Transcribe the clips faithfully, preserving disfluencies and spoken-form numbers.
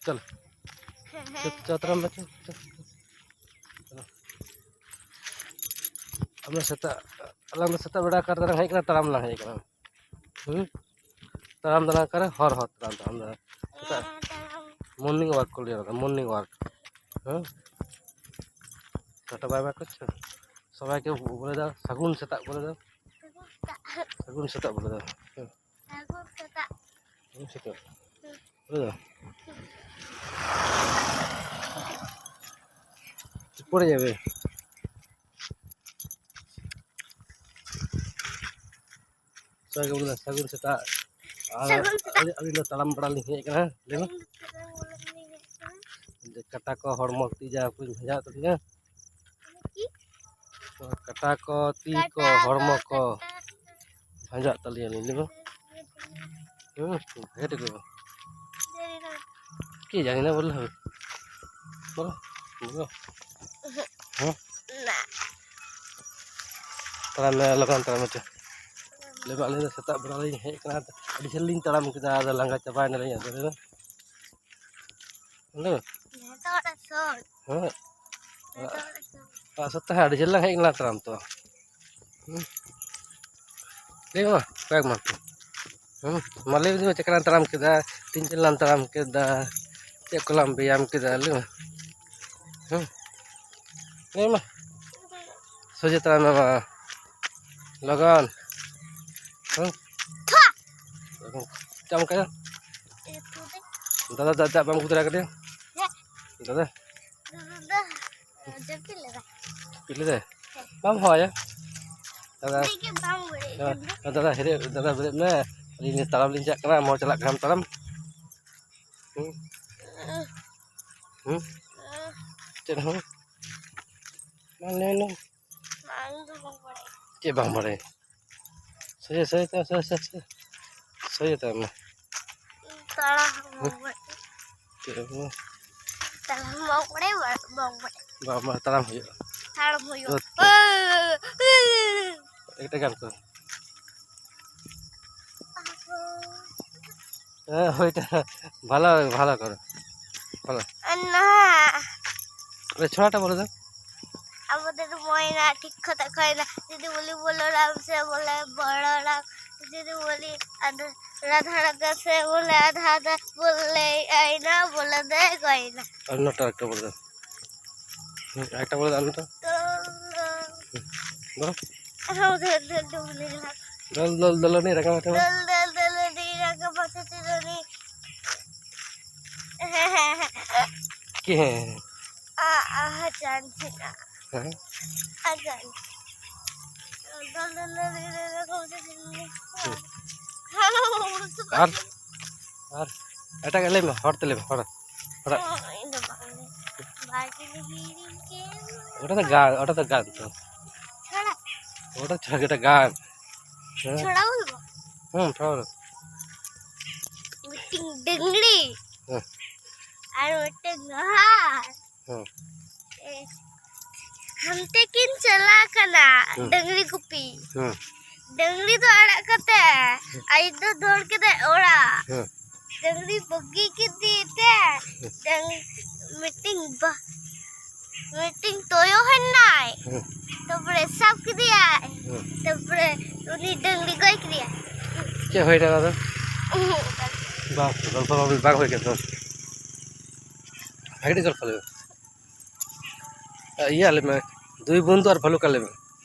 ᱪᱚᱞ᱾ ᱪᱚ, ᱪᱚ, ᱛᱟᱲᱟᱢ ᱢᱮ, ᱪᱚ, ᱪᱚ, ᱪᱚ᱾ ᱟᱢ ᱫᱚ ᱥᱮᱛᱟᱜ, ᱟᱞᱟᱝ ᱫᱚ ᱥᱮᱛᱟᱜ ᱵᱮᱲᱟ ᱚᱠᱟ ᱨᱮᱞᱟᱝ ᱦᱮᱡ ᱠᱟᱱᱟ? ᱛᱟᱲᱟᱢ ᱞᱟᱝ ᱦᱮᱡ ᱠᱟᱱᱟ᱾ ᱦᱩᱸ? ᱛᱟᱲᱟᱢ ᱫᱟᱞᱟᱝ ᱚᱠᱟᱨᱮ? ᱦᱚᱨ, ᱦᱚᱨ ᱛᱟᱲᱟᱢ, ᱛᱟᱲᱟᱢ ᱫᱟᱞᱟᱝ᱾ ᱥᱮᱛᱟᱜ morning walk ᱠᱚ ᱞᱟᱹᱭᱟ, morning walk᱾ ᱦᱮᱸ? ᱴᱟᱴᱟ ᱵᱟᱭ ᱵᱟᱭ ᱠᱚ ᱪᱚ᱾ ᱥᱚᱵᱟᱭ ᱠᱚ ᱵᱚᱞᱮ ᱫᱟ, ᱥᱟᱹᱜᱩᱱ ᱥᱮᱛᱟᱜ ᱵᱚᱞᱮ ᱫᱟ᱾ ᱥᱟᱹᱜᱩᱱ ᱥᱮᱛᱟᱜ ᱵᱚᱞᱮ ᱫᱟ᱾ ᱦᱮᱸ᱾ ᱥᱟᱹᱜᱩᱱ ᱥᱮᱛᱟᱜ᱾ ᱥᱟᱹᱜᱩᱱ ᱥᱮᱛᱟᱜ᱾ ᱵᱚᱞᱮ ᱫᱟ᱾ ᱯᱚᱲᱮ ᱡᱟᱵᱮ᱾ ᱥᱟᱹᱜᱩᱱ, ᱥᱟᱹᱜᱩᱱ ᱥᱮᱛᱟᱜ᱾ ᱟᱨ ᱥᱟᱹᱜᱩᱱ ᱥᱮᱛᱟᱜ᱾ ᱟᱹᱞᱤᱧ, ᱟᱹᱞᱤᱧ ᱫᱚ ᱛᱟᱲᱟᱢ ᱵᱟᱲᱟ ᱞᱤᱧ ᱦᱮᱡ ᱟᱠᱟᱱᱟ᱾ ᱞᱟᱹᱭ ᱢᱮ᱾ ᱟᱹᱞᱤᱧ ᱫᱚ ᱛᱟᱲᱟᱢ ᱵᱟᱲᱟ ᱞᱤᱧ ᱦᱮᱡ ᱟᱠᱟᱱᱟ᱾ ᱡᱮ ᱠᱟᱴᱟ ᱠᱚ, ᱦᱚᱲᱢᱚ, ᱛᱤ ᱡᱟᱸᱜᱟ ᱠᱚᱧ ᱵᱷᱟᱡᱟᱣᱮᱫ ᱛᱟᱹᱞᱤᱧᱟ᱾ ᱪᱮᱫ? ᱠᱟᱴᱟ ᱠᱚ, ᱛᱤ ᱠᱚ, ᱠᱟᱴᱟ ᱠᱚ, ᱦᱚᱲᱢᱚ ᱠᱚ ᱠᱟᱴᱟ ᱠᱚ᱾ ᱵᱷᱟᱡᱟᱜ ᱛᱟᱹᱞᱤᱧᱟ ᱞᱤᱧ, ᱞᱟᱹᱭ ᱢᱮ᱾ ᱦᱩᱸ, ᱵᱷᱟᱜᱮ ᱴᱷᱤᱠ ᱞᱟᱹᱭ ᱢᱮ᱾ ᱞᱟᱹᱭ ᱢᱮ᱾ ᱠᱤ ᱡᱟᱱᱤ ᱱᱟ ᱵᱚᱞᱮ ᱦᱳᱭ᱾ ᱵᱚᱞᱚ, ᱵᱚᱞᱚ᱾ ᱦᱮᱸ? ᱛᱟᱲᱟᱢ ᱢᱮ, ᱞᱚᱜᱚᱱ ᱛᱟᱲᱟᱢ ᱢᱮ, ᱪᱚ᱾ ᱞᱟᱹᱭ ᱢᱮ, ᱟᱹᱞᱤᱧ ᱫᱚ ᱥᱮᱛᱟᱜ ᱵᱮᱲᱟ ᱞᱤᱧ ᱦᱮᱡ ᱠᱟᱱᱟ, ᱟᱹᱰᱤ ᱡᱷᱟᱹᱞ ᱞᱤᱧ ᱛᱟᱲᱟᱢ ᱠᱮᱫᱟ, ᱟᱫᱚ ᱞᱟᱸᱜᱟ ᱪᱟᱵᱟᱭᱮᱱᱟᱞᱤᱧ, ᱟᱫᱚ ᱞᱟᱹᱭ ᱢᱮ᱾ ᱦᱮᱸ᱾ ᱱᱤᱛᱚᱜ ᱫᱚ ᱥᱩᱨ᱾ ᱦᱮᱸ᱾ ᱱᱤᱛᱚᱜ ᱫᱚ ᱥᱩᱨ᱾ ᱟᱥᱚᱞ ᱛᱮ ᱟᱹᱰᱤ ᱡᱷᱟᱹᱞ ᱞᱟᱝ ᱦᱮᱡ ᱞᱮᱱᱟ ᱛᱟᱲᱟᱢ ᱛᱚ᱾ ᱦᱩᱸ᱾ ᱞᱟᱹᱭ ᱢᱮ, ᱠᱚᱭᱮᱠ ᱢᱟ᱾ ᱦᱩᱸ᱾ ᱢᱟ ᱞᱟᱹᱭ ᱢᱮ, ᱪᱮᱫ ᱞᱮᱠᱟ ᱞᱟᱝ ᱛᱟᱲᱟᱢ ᱠᱮᱫᱟ, ᱛᱤᱱ ᱡᱷᱟᱹᱞ ᱞᱟᱝ ᱛᱟᱲᱟᱢ ᱠᱮᱫᱟ, ᱪᱮᱫ ᱠᱚᱞᱟᱝ ᱵᱮᱭᱟᱢ ᱠᱮᱫᱟ, ᱞᱟᱹᱭ ᱢᱮ᱾ ᱦᱩᱸ᱾ ᱞᱟᱹᱭ ᱢᱮ᱾ ᱥᱚᱡᱷᱮ ᱛᱟᱲᱟᱢ ᱢᱮ ᱢᱟ᱾ ᱞᱚᱜᱚᱱ᱾ ᱦᱩᱸ᱾ ᱪᱮᱫ ᱮᱢ ᱚᱱᱠᱟᱭᱟ? ᱫᱟᱫᱟ, ᱫᱟᱫᱟ, ᱫᱟᱜ ᱵᱟᱢ ᱟᱹᱜᱩ ᱫᱟᱲᱮ ᱠᱟᱫᱮᱭᱟ? ᱦᱮᱸ᱾ ᱫᱟᱫᱟ? ᱫᱟᱫᱟ ᱫᱚ ᱡᱟᱹᱯᱤᱫ ᱞᱮᱫᱟ᱾ ᱡᱟᱹᱯᱤᱫ ᱞᱮᱫᱟᱭ? ᱦᱮᱸ᱾ ᱵᱟᱢ ᱦᱚᱦᱚᱣᱟᱭᱟ? ᱫᱟᱫᱟ, ᱩᱱᱤ ᱜᱮ ᱵᱟᱝ ᱵᱮᱨᱮᱫ ᱫᱟᱫᱟ, ᱠᱟᱱᱟ᱾ ᱫᱟᱫᱟ, ᱦᱮᱨᱮ-, ᱫᱟᱫᱟ, ᱵᱮᱨᱮᱫ ᱢᱮ᱾ ᱟᱹᱞᱤᱧ ᱛᱟᱲᱟᱢ ᱞᱤᱧ ᱪᱟᱞᱟᱜ ᱠᱟᱱᱟ, ᱢᱚᱡᱽ ᱪᱟᱞᱟᱜ ᱠᱟᱱᱟᱢ ᱛᱟᱲᱟᱢ᱾ ᱦᱩᱸ? ᱦᱩᱸ? ᱪᱮᱫ ᱦᱚᱸ? ᱢᱟ ᱞᱟᱹᱭ ᱢᱮ᱾ ᱢᱟ, ᱤᱧ ᱫᱚ ᱵᱟᱹᱧ ᱵᱟᱲᱟᱭᱟ᱾ ᱪᱮᱫ ᱵᱟᱝ ᱵᱟᱲᱟᱭᱟ? ᱥᱚᱡᱷᱮ, ᱥᱚᱡᱷᱮ ᱛᱟᱲᱟᱢ, ᱥᱚᱡᱷᱮ, ᱥᱚᱡᱷᱮ, ᱥᱚᱡᱷᱮ ᱛᱟᱲᱟᱢ ᱢᱮ᱾ ᱛᱟᱲᱟᱢ ᱦᱚᱸ ᱦᱮᱸ? ᱵᱟᱝ ᱵᱟᱲᱟᱭᱟ᱾ ᱪᱮᱫ ᱦᱚᱸ ᱵᱟᱝ? ᱛᱟᱲᱟᱢ ᱦᱚᱸ ᱵᱟᱝ ᱵᱟᱲᱟᱭᱟ, ᱵᱟᱝ ᱵᱟᱲᱟᱭᱟ᱾ ᱵᱟᱝ, ᱵᱟᱝ, ᱛᱟᱲᱟᱢ ᱦᱩᱭᱩᱜᱼᱟ᱾ ᱛᱟᱲᱟᱢ ᱦᱩᱭᱩᱜᱼᱟ᱾ ᱦᱳᱭ᱾ ᱮᱠᱴᱟ গান করো। হ্যাঁ, ওইটা ভালো হবে, ভালো করো। ᱵᱚᱞᱚ᱾ ᱟᱨ ᱱᱟ᱾ ᱟᱨᱮ ᱪᱷᱚᱲᱟᱴᱟ ᱵᱚᱞᱚ ᱫᱚ᱾ ᱟᱵᱚ ᱫᱚ ᱢᱚᱭᱱᱟ ᱴᱷᱤᱠ ᱠᱷᱚᱛᱟ ᱠᱷᱚᱭᱱᱟ᱾ ᱡᱩᱫᱤ ᱵᱚᱞᱤ ᱵᱚᱞᱚᱨᱟᱢ ᱥᱮ ᱵᱚᱞᱮ ᱵᱚᱲᱚᱨᱟᱢ, ᱡᱩᱫᱤ ᱵᱚᱞᱤ ᱟᱫᱚ ᱨᱟᱫᱷᱟ ᱨᱟᱫᱷᱟ ᱥᱮ ᱵᱚᱞᱮ ᱟᱫᱷᱟ ᱟᱫᱷᱟ ᱵᱚᱞᱮ ᱟᱭᱱᱟ ᱵᱚᱞᱮ ᱫᱮ ᱜᱚᱭᱱᱟ᱾ ᱟᱨ ᱱᱚᱴᱟ ᱟᱨᱮᱠᱴᱟ ᱵᱚᱞᱚ ᱫᱚ᱾ ᱦᱩᱸ, ᱟᱨᱮᱠᱴᱟ ᱵᱚᱞᱚ ᱫᱚ, ᱟᱨ ᱱᱚᱴᱟ᱾ ᱛᱚ, ᱵᱚᱞᱚ᱾ ᱟᱨᱦᱚᱸ ᱫᱷᱟᱹᱨ ᱫᱷᱟᱹᱨ ᱫᱚ ᱵᱚᱞᱮ ᱨᱟᱫᱷᱟ᱾ ᱫᱚᱞ ᱫᱚᱞ ᱫᱚᱞᱚᱱᱤ ᱨᱟᱠᱟᱵ ᱟᱛᱮ ᱢᱟ᱾ ᱫᱚᱞ ᱫᱚᱞ ᱫᱚᱞᱚᱱᱤ ᱨᱟᱠᱟᱵ ᱟᱛᱮ ᱪᱤᱞᱚᱱᱤ᱾ ᱠᱮ ᱦᱮᱸ᱾ ᱟ, ᱟ, ᱦᱟᱡᱟᱱ ᱴᱷᱤᱠᱟ᱾ ᱦᱮᱸ᱾ ᱦᱟᱡᱟᱱ᱾ ᱫᱚᱞ ᱫᱚᱞ ᱫᱚᱞᱚᱱᱤ ᱨᱟᱠᱟᱵ ᱟᱛᱮ ᱪᱤᱞᱚᱱᱤ᱾ ᱦᱩᱸ᱾ ᱟᱨ, ᱟᱨ ᱮᱴᱟᱜᱟᱜ ᱞᱟᱹᱭ ᱢᱮ, ᱦᱚᱲ ᱛᱮ ᱞᱟᱹᱭ ᱢᱮ, ᱦᱚᱲ, ᱦᱚᱲ᱾ ᱚ, ᱤᱧ ᱫᱚ ᱵᱟᱝ ᱞᱟᱹᱭ᱾ ᱵᱟᱜᱤ ᱞᱟᱹᱜᱤᱫ ᱤᱧ ᱪᱮᱫ ᱦᱚᱸ ᱚᱸᱰᱮ ᱫᱚ ᱵᱟᱝ᱾ ᱜᱟᱱ, ᱚᱸᱰᱮ ᱫᱚ ᱜᱟᱱ ᱛᱚ᱾ ᱪᱷᱚᱲᱟ᱾ ᱚᱸᱰᱮ ᱪᱷᱚᱲᱟ ᱜᱮᱴᱟ ᱜᱟᱱ᱾ ᱦᱮᱸ᱾ ᱪᱷᱚᱲᱟ ᱵᱚᱞᱵᱚ? ᱦᱮᱸ, ᱪᱷᱚᱲᱟ ᱵᱚᱞ᱾ ᱢᱤᱫᱴᱤᱝ ᱰᱟᱝᱲᱤ᱾ ᱦᱮᱸ᱾ ᱟᱨ ᱢᱤᱫᱴᱮᱱ ᱜᱟᱦᱟᱨ᱾ ᱦᱮᱸ᱾ ᱮ, ᱦᱟᱱᱛᱮ ᱠᱤᱱ ᱪᱟᱞᱟᱜ ᱠᱟᱱᱟ ᱦᱮᱸ᱾ ᱰᱟᱝᱨᱤ ᱜᱩᱯᱤ᱾ ᱦᱮᱸ᱾ ᱰᱟᱝᱨᱤ ᱫᱚ ᱟᱲᱟᱜ ᱠᱟᱛᱮ ᱟᱡ ᱫᱚ ᱫᱟᱹᱲ ᱠᱮᱫᱟᱭ ᱚᱲᱟᱜ᱾ ᱦᱮᱸ᱾ ᱰᱟᱝᱨᱤ ᱵᱟᱹᱜᱤ ᱠᱮᱫᱮ ᱛᱮ ᱦᱮᱸ᱾ ᱰᱟᱝ-, ᱢᱤᱫᱴᱤᱝ ᱵᱟ-, ᱢᱤᱫᱴᱤᱝ ᱛᱚᱭᱚ ᱦᱮᱱᱟᱭ᱾ ᱦᱮᱸ᱾ ᱛᱟᱯᱚᱨᱮ ᱥᱟᱵ ᱠᱮᱫᱮᱭᱟᱭ᱾ ᱦᱮᱸ᱾ ᱛᱟᱯᱚᱨᱮ ᱩᱱᱤ ᱰᱟᱝᱨᱤ ᱜᱚᱡ ᱠᱮᱫᱮᱭᱟᱭ᱾ ᱪᱮᱫ ᱦᱩᱭᱱᱟ ᱚᱱᱟ ᱫᱚ? ᱩᱦᱩᱸ᱾ ᱵᱟᱝ, ᱜᱚᱞᱯᱚ ᱵᱟᱝ, ᱵᱟᱝ ᱦᱩᱭ ᱠᱟᱱ ᱛᱟᱢᱟ᱾ ᱵᱷᱟᱜᱮ ᱴᱷᱤᱠ ᱜᱚᱞᱯᱚ ᱞᱮ ᱢᱮ᱾ ᱤᱭᱟᱹ ᱟᱞᱮ ᱢᱮ, ᱫᱩᱭ ᱵᱚᱱᱫᱷᱩ ᱟᱨ ᱵᱷᱟᱞᱩᱠ ᱟᱞᱮ ᱢᱮ᱾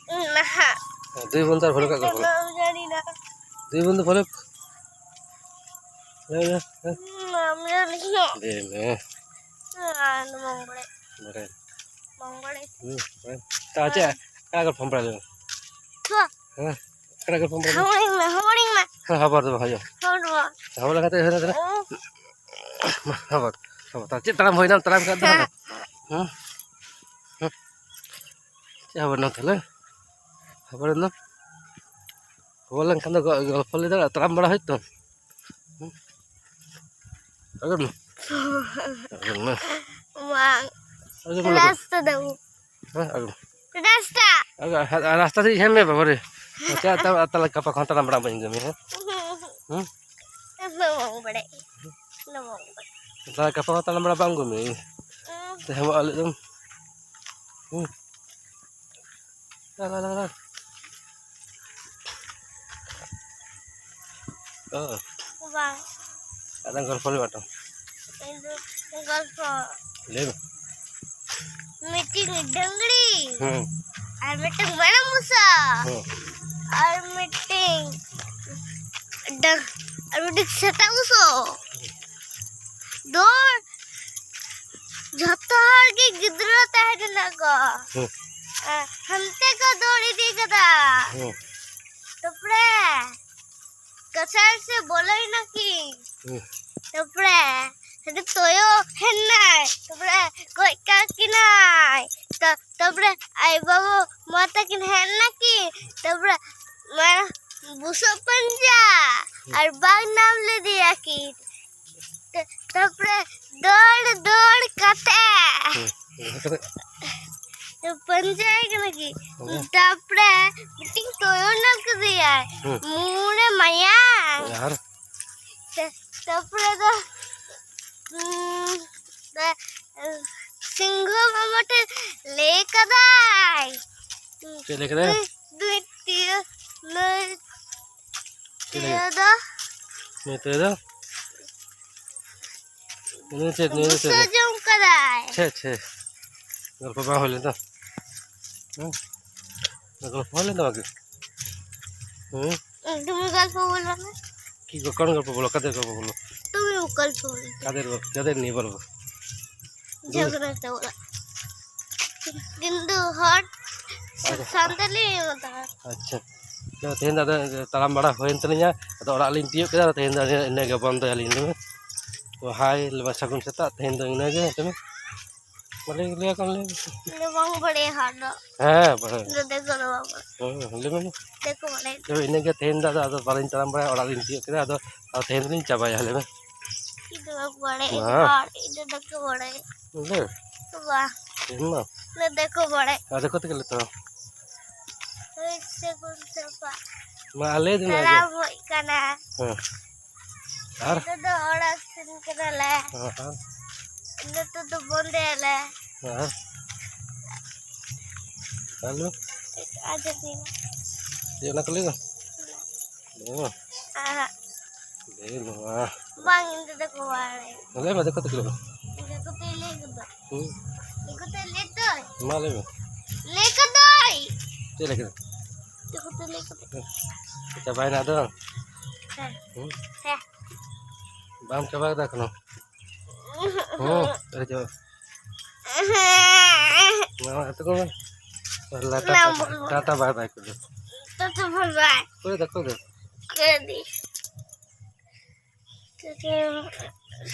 ᱱᱟᱦᱟᱜ᱾ ᱦᱮᱸ, ᱫᱩᱭ ᱵᱚᱱᱫᱷᱩ ᱟᱨ ᱵᱷᱟᱞᱩᱠ ᱟᱜ ᱜᱚᱞᱯᱚ᱾ ᱵᱟᱢ ᱡᱟᱹᱱᱤ ᱱᱟ᱾ ᱫᱩᱭ ᱵᱚᱱᱫᱷᱩ ᱵᱷᱟᱞᱩᱠ᱾ ᱞᱟᱹᱭ ᱢᱮ, ᱦᱮᱸ᱾ ᱵᱟᱢ ᱡᱟᱹᱱᱤ ᱱᱟ᱾ ᱞᱟᱹᱭ ᱢᱮ᱾ ᱟᱨ ᱵᱟᱝ ᱵᱟᱲᱟᱭ᱾ ᱵᱟᱲᱟᱭ᱾ ᱵᱟᱝ ᱵᱟᱲᱟᱭ᱾ ᱦᱩᱸ, ᱵᱟᱲᱟᱭ᱾ ᱛᱟ ᱪᱮᱫ? ᱚᱠᱟ ᱜᱚᱞᱯᱷᱚᱢ ᱵᱟᱲᱟᱭ ᱞᱮᱱᱟ? ᱛᱷᱩ᱾ ᱦᱮᱸ? ᱚᱠᱟ ᱜᱚᱞᱯᱷᱚᱢ ᱵᱟᱲᱟᱭ ᱞᱮᱱᱟ? ᱦᱚᱲᱤᱧ ᱢᱮ, ᱦᱚᱲᱤᱧ ᱢᱮ᱾ ᱦᱮᱸ, ᱦᱚᱵᱚᱨ ᱫᱚ ᱵᱟᱝ ᱦᱩᱭᱩᱜᱼᱟ᱾ ᱦᱚᱲ ᱢᱟ᱾ ᱦᱚᱵᱚᱨ ᱞᱮᱠᱷᱟᱱ ᱫᱚ ᱦᱩᱭᱩᱜᱼᱟ ᱛᱟᱦᱞᱮ? ᱚ᱾ ᱢᱟ, ᱦᱚᱵᱚᱨ, ᱦᱚᱵᱚᱨ᱾ ᱛᱟ ᱪᱮᱫ ᱛᱟᱲᱟᱢ ᱦᱩᱭᱱᱟ? ᱛᱟᱲᱟᱢ ᱠᱷᱟᱱ ᱫᱚ ᱦᱮᱸ᱾ ᱦᱮᱸ? ᱦᱮᱸ? ᱪᱮᱫ ᱦᱚᱵᱚᱨ ᱱᱟ ᱛᱟᱦᱞᱮ? ᱦᱚᱵᱚᱨ ᱱᱟ? ᱦᱚᱵᱚᱨ ᱞᱮᱱᱠᱷᱟᱱ ᱫᱚ ᱜᱚ-, ᱜᱚᱞᱯᱷᱚ ᱞᱮᱫᱟ, ᱛᱟᱲᱟᱢ ᱵᱟᱲᱟ ᱦᱩᱭᱩᱜ ᱛᱟᱢᱟ᱾ ᱦᱮᱸ? ᱟᱸᱡᱚᱢ ᱢᱮ᱾ ᱟᱸᱡᱚᱢ ᱢᱮ᱾ ᱵᱟᱝ᱾ ᱟᱸᱡᱚᱢ ᱢᱮ᱾ ᱨᱟᱥᱛᱟ ᱫᱚ᱾ ᱦᱮᱸ, ᱟᱸᱡᱚᱢ᱾ ᱨᱟᱥᱛᱟ᱾ ᱟᱸᱡᱚᱢ, ᱦᱮᱸ, ᱨᱟᱥᱛᱟ ᱥᱮᱫ ᱦᱮᱡ ᱢᱮ ᱵᱟᱵᱟ ᱨᱮ᱾ ᱟᱪᱪᱷᱟ, ᱛᱟ-, ᱛᱟᱦᱞᱮ ᱜᱟᱯᱟ ᱠᱷᱚᱱ ᱛᱟᱲᱟᱢ ᱵᱟᱲᱟ ᱵᱟᱹᱧ ᱟᱸᱡᱚᱢ ᱢᱮᱭᱟ, ᱦᱮᱸ? ᱦᱩᱸ᱾ ᱦᱩᱸ? ᱵᱟᱝ ᱵᱟᱲᱟᱭ᱾ ᱵᱟᱝ ᱵᱟᱲᱟᱭ᱾ ᱛᱟᱦᱞᱮ ᱜᱟᱯᱟ ᱢᱟ ᱛᱟᱲᱟᱢ ᱵᱟᱲᱟ ᱵᱟᱝ ᱟᱹᱜᱩ ᱢᱮ᱾ ᱛᱟᱦᱮᱸ ᱢᱟ ᱟᱞᱮ ᱫᱚ᱾ ᱦᱩᱸ᱾ ᱞᱟ, ᱞᱟ, ᱞᱟ, ᱞᱟ᱾ ᱚ᱾ ᱵᱟᱝ᱾ ᱟᱫᱚ ᱜᱚᱞᱯᱚ ᱞᱮ ᱵᱟᱴᱚ᱾ ᱤᱧ ᱫᱚ ᱜᱚᱞᱯᱚ᱾ ᱞᱟᱹᱭ ᱢᱮ᱾ ᱢᱤᱫᱴᱤᱡ ᱰᱟᱝᱨᱤ᱾ ᱦᱩᱸ᱾ ᱟᱨ ᱢᱤᱫᱴᱤᱡ ᱢᱮᱨᱚᱢ ᱵᱩᱥᱟᱹᱜ᱾ ᱦᱩᱸ᱾ ᱟᱨ ᱢᱤᱫᱴᱤᱡ ᱰᱟᱝ-, ᱟᱨ ᱢᱤᱫᱴᱤᱡ ᱥᱮᱛᱟ ᱵᱩᱥᱟᱹᱜ᱾ ᱫᱚ ᱡᱷᱚᱛᱚ ᱦᱚᱲ ᱜᱮ ᱜᱤᱫᱽᱨᱟᱹ ᱛᱟᱦᱮᱸ ᱠᱟᱱᱟ ᱠᱚ᱾ ᱦᱩᱸ᱾ ᱟ, ᱦᱟᱱᱛᱮ ᱠᱚ ᱫᱟᱹᱲ ᱤᱫᱤ ᱠᱟᱫᱟ᱾ ᱦᱩᱸ᱾ ᱛᱟᱯᱚᱨᱮ ᱠᱟᱪᱷᱟᱲ ᱥᱮ ᱵᱚᱞᱚᱭᱮᱱᱟ ᱠᱤᱱ᱾ ᱦᱩᱸ᱾ ᱛᱟᱯᱚᱨᱮ ᱦᱟᱱᱮ ᱛᱚᱭᱚ ᱦᱮᱡ ᱱᱟᱭ᱾ ᱛᱟᱯᱚᱨᱮ ᱜᱚᱡ ᱠᱟᱜ ᱠᱤᱱᱟᱭ᱾ ᱛᱟ-, ᱛᱟᱯᱚᱨᱮ ᱟᱡ ᱵᱟᱵᱟ ᱢᱟ ᱛᱟᱹᱠᱤᱱ ᱦᱮᱡ ᱱᱟᱠᱤᱱ᱾ ᱛᱟᱯᱚᱨᱮ ᱢᱟ ᱵᱩᱥᱟᱹᱜ ᱯᱟᱸᱡᱟ ᱟᱨ ᱵᱟᱝ ᱧᱟᱢ ᱞᱮᱫᱮᱭᱟ ᱠᱤᱱ᱾ ᱛᱟ-, ᱛᱟᱯᱚᱨᱮ ᱫᱟᱹᱲ ᱫᱟᱹᱲ ᱠᱟᱛᱮ ᱦᱩᱸ, ᱚᱱᱠᱟ ᱠᱟᱛᱮ ᱯᱟᱸᱡᱟᱭ ᱠᱟᱱᱟ ᱠᱤᱱ᱾ ᱦᱩᱸ᱾ ᱛᱟᱯᱚᱨᱮ ᱢᱤᱫᱴᱤᱱ ᱛᱚᱭᱚ ᱧᱟᱢ ᱠᱮᱫᱮᱭᱟᱭ᱾ ᱦᱩᱸ᱾ ᱢᱩ ᱨᱮ ᱢᱟᱭᱟᱝ᱾ ᱟᱨ? ᱛᱟ-, ᱛᱟᱯᱚᱨᱮ ᱫᱚ, ᱩᱸ, ᱛᱟ-, ᱥᱤᱝᱦᱚ ᱢᱟᱢᱟ ᱴᱷᱮᱱ ᱞᱟᱹᱭ ᱠᱟᱫᱟᱭ᱾ ᱪᱮᱫ ᱞᱟᱹᱭ ᱠᱟᱫᱟᱭ? ᱱᱩᱭ, ᱱᱩᱭ ᱛᱤᱭᱟᱹ-, ᱱᱩᱭ ᱪᱮᱫ ᱞᱟᱹᱭ ᱛᱤᱭᱟᱹ ᱠᱟᱫᱟᱭ? ᱫᱚ ᱱᱩᱭ ᱛᱤᱭᱟᱹ ᱫᱚ? ᱱᱩᱭ ᱪᱮᱫ, ᱱᱩᱭ ᱪᱮᱫ? ᱵᱩᱥᱟᱹᱜ ᱡᱚᱢ ᱠᱟᱫᱟᱭ᱾ ᱪᱷᱮ, ᱪᱷᱮ᱾ ᱜᱚᱞᱯᱚ ᱵᱟᱝ ᱦᱩᱭ ᱞᱮᱱ ᱛᱟᱢ? ᱦᱮᱸ? ᱜᱚᱞᱯᱚ ᱦᱩᱭ ᱞᱮᱱ ᱛᱟᱢᱟ ᱠᱤ? ᱦᱮᱸ? ᱮᱠᱫᱚᱢ ᱜᱚᱞᱯᱚ ᱵᱚᱞᱚ ᱢᱮ᱾ ᱠᱤ ᱜᱚ-, ᱠᱚᱱ ᱜᱚᱞᱯᱚ ᱵᱚᱞᱚ? ᱠᱟᱫᱮᱨ ᱜᱚᱞᱯᱚ ᱵᱚᱞᱚ? ᱛᱩᱢᱤ ᱜᱚᱞᱯᱚ ᱵᱚᱞᱚ᱾ ᱠᱟᱫᱮᱨ ᱜᱚᱞᱯᱚ, ᱠᱟᱫᱮᱨ ᱱᱤᱭᱮ ᱵᱚᱞᱚ᱾ ᱡᱷᱚᱜᱽᱲᱟ ᱛᱮ ᱚᱲᱟᱜ᱾ ᱠᱤᱱᱛᱩ ᱦᱚᱲ ᱟᱪᱪᱷᱟ᱾ ᱥᱟᱱᱛᱟᱞᱤ ᱢᱮᱛᱟ᱾ ᱟᱪᱪᱷᱟ᱾ ᱛᱚ, ᱛᱮᱦᱮᱧ ᱫᱚ ᱟᱫᱚ ᱛᱟᱲᱟᱢ ᱵᱟᱲᱟ ᱦᱩᱭᱮᱱ ᱛᱟᱹᱞᱤᱧᱟ, ᱟᱫᱚ ᱚᱲᱟᱜ ᱞᱤᱧ ᱛᱤᱭᱳᱜ ᱠᱮᱫᱟ, ᱛᱮᱦᱮᱧ ᱫᱚ ᱤᱱᱟᱹ ᱜᱮ ᱵᱚᱱᱫᱚᱭᱟᱞᱤᱧ ᱫᱚ᱾ ᱛᱚ, ᱦᱟᱭ, ᱞᱮ ᱥᱟᱹᱜᱩᱱ ᱥᱮᱛᱟᱜ, ᱛᱮᱦᱮᱧ ᱫᱚ ᱤᱱᱟᱹ ᱜᱮ, ᱦᱮᱸ, ᱛᱚᱵᱮ᱾ ᱵᱟᱞᱮ ᱞᱟᱹᱭ ᱟᱠᱚ ᱞᱮ᱾ ᱤᱧ ᱫᱚ ᱵᱟᱝ ᱵᱟᱲᱟᱭᱟ ᱦᱟᱸᱜ ᱫᱚ᱾ ᱦᱮᱸ, ᱵᱟᱲᱟᱭ᱾ ᱤᱧ ᱫᱚ ᱫᱮᱠᱚ ᱫᱚ ᱵᱟᱝ ᱵᱟᱲᱟᱭᱟ᱾ ᱦᱮᱸ, ᱞᱟᱹᱭ ᱢᱮ᱾ ᱫᱮᱠᱚ ᱵᱟᱲᱟᱭ᱾ ᱛᱚᱵᱮ ᱤᱱᱟᱹ ᱜᱮ ᱛᱮᱦᱮᱧ ᱫᱚ, ᱟᱫᱚ, ᱟᱫᱚ ᱵᱟᱞᱤᱧ ᱛᱟᱲᱟᱢ ᱵᱟᱲᱟᱭᱟ, ᱚᱲᱟᱜ ᱞᱤᱧ ᱛᱤᱭᱳᱜ ᱠᱮᱫᱟ, ᱟᱫᱚ, ᱟᱫᱚ ᱛᱮᱦᱮᱧ ᱫᱚᱞᱤᱧ ᱪᱟᱵᱟᱭᱟ, ᱞᱟᱹᱭ ᱢᱮ᱾ ᱤᱧ ᱫᱚ ᱵᱟᱝ ᱵᱟᱲᱟᱭᱟ᱾ ᱦᱮᱸ᱾ ᱟᱨ ᱤᱧ ᱫᱚ ᱫᱮᱠᱚ ᱵᱟᱲᱟᱭᱟ᱾ ᱞᱟᱹᱭ᱾ ᱵᱟᱝ᱾ ᱛᱮᱦᱮᱧ ᱢᱟ᱾ ᱤᱧ ᱫᱚ ᱫᱮᱠᱚ ᱵᱟᱲᱟᱭᱟ᱾ ᱟᱨ ᱫᱮᱠᱚ ᱛᱮᱜᱮ ᱞᱮ ᱛᱚ᱾ ᱦᱳᱭ, ᱥᱟᱹᱜᱩᱱ ᱥᱮᱛᱟᱜ᱾ ᱢᱟ, ᱞᱟᱹᱭ ᱫᱤᱧ ᱟᱜᱮ᱾ ᱛᱟᱲᱟᱢ ᱦᱩᱭ ᱠᱟᱱᱟ᱾ ᱦᱮᱸ᱾ ᱟᱨ? ᱱᱤᱛᱚᱜ ᱫᱚ ᱚᱲᱟᱜ ᱥᱮᱱ ᱠᱟᱱᱟᱞᱮ᱾ ᱦᱮᱸ, ᱦᱮᱸ᱾ ᱱᱤᱛᱚᱜ ᱫᱚ ᱵᱚᱱᱫᱮᱭᱟᱞᱮ᱾ ᱟᱨ? ᱟᱞᱩ? ᱟᱫᱚ ᱪᱮᱫ? ᱪᱮᱫ ᱚᱱᱟ ᱠᱚ ᱞᱟᱹᱭ ᱫᱟ? ᱞᱟᱹᱭ ᱢᱟ᱾ ᱟᱦᱟᱜ᱾ ᱞᱟᱹᱭ ᱱᱚᱣᱟ᱾ ᱵᱟᱝ, ᱤᱧ ᱫᱚ ᱠᱚ ᱵᱟᱲᱟᱭᱟ᱾ ᱞᱟᱹᱭ ᱢᱮ, ᱫᱤᱠᱩ ᱛᱮ ᱞᱟᱹᱭ ᱢᱮ᱾ ᱫᱤᱠᱩ ᱛᱮ ᱞᱟᱹᱭ ᱠᱚᱫᱚ᱾ ᱦᱩᱸ᱾ ᱫᱤᱠᱩ ᱛᱮ ᱞᱟᱹᱭ ᱫᱚᱭ᱾ ᱢᱟ ᱞᱟᱹᱭ ᱢᱮ᱾ ᱞᱟᱹᱭ ᱠᱚᱫᱚᱭ᱾ ᱪᱮᱫ ᱞᱟᱹᱭ ᱠᱮᱫᱟ? ᱫᱤᱠᱩ ᱛᱮ ᱞᱟᱹᱭ ᱠᱚᱫᱚ᱾ ᱪᱟᱵᱟᱭᱮᱱᱟ ᱟᱫᱚ? ᱦᱮᱸ᱾ ᱦᱩᱸ᱾ ᱦᱮᱸ᱾ ᱵᱟᱢ ᱪᱟᱵᱟ ᱠᱮᱫᱟ ᱮᱠᱷᱚᱱᱚ? ᱦᱩᱸ, ᱟᱨ ᱪᱟᱵᱟ᱾ ᱢᱟ, ᱢᱟ, ᱮᱛᱚ ᱠᱚ ᱢᱮ᱾ ᱞᱟ, ᱴᱟᱴᱟ, ᱴᱟᱴᱟ, ᱵᱟᱭ ᱵᱟᱭ ᱠᱚ ᱫᱚ᱾ ᱴᱟᱴᱟ, ᱵᱟᱭ ᱵᱟᱭ᱾ ᱠᱚᱭ ᱫᱟ, ᱠᱚᱭ ᱫᱟ? ᱠᱚᱭ ᱫᱤ᱾ ᱴᱟᱴᱟ᱾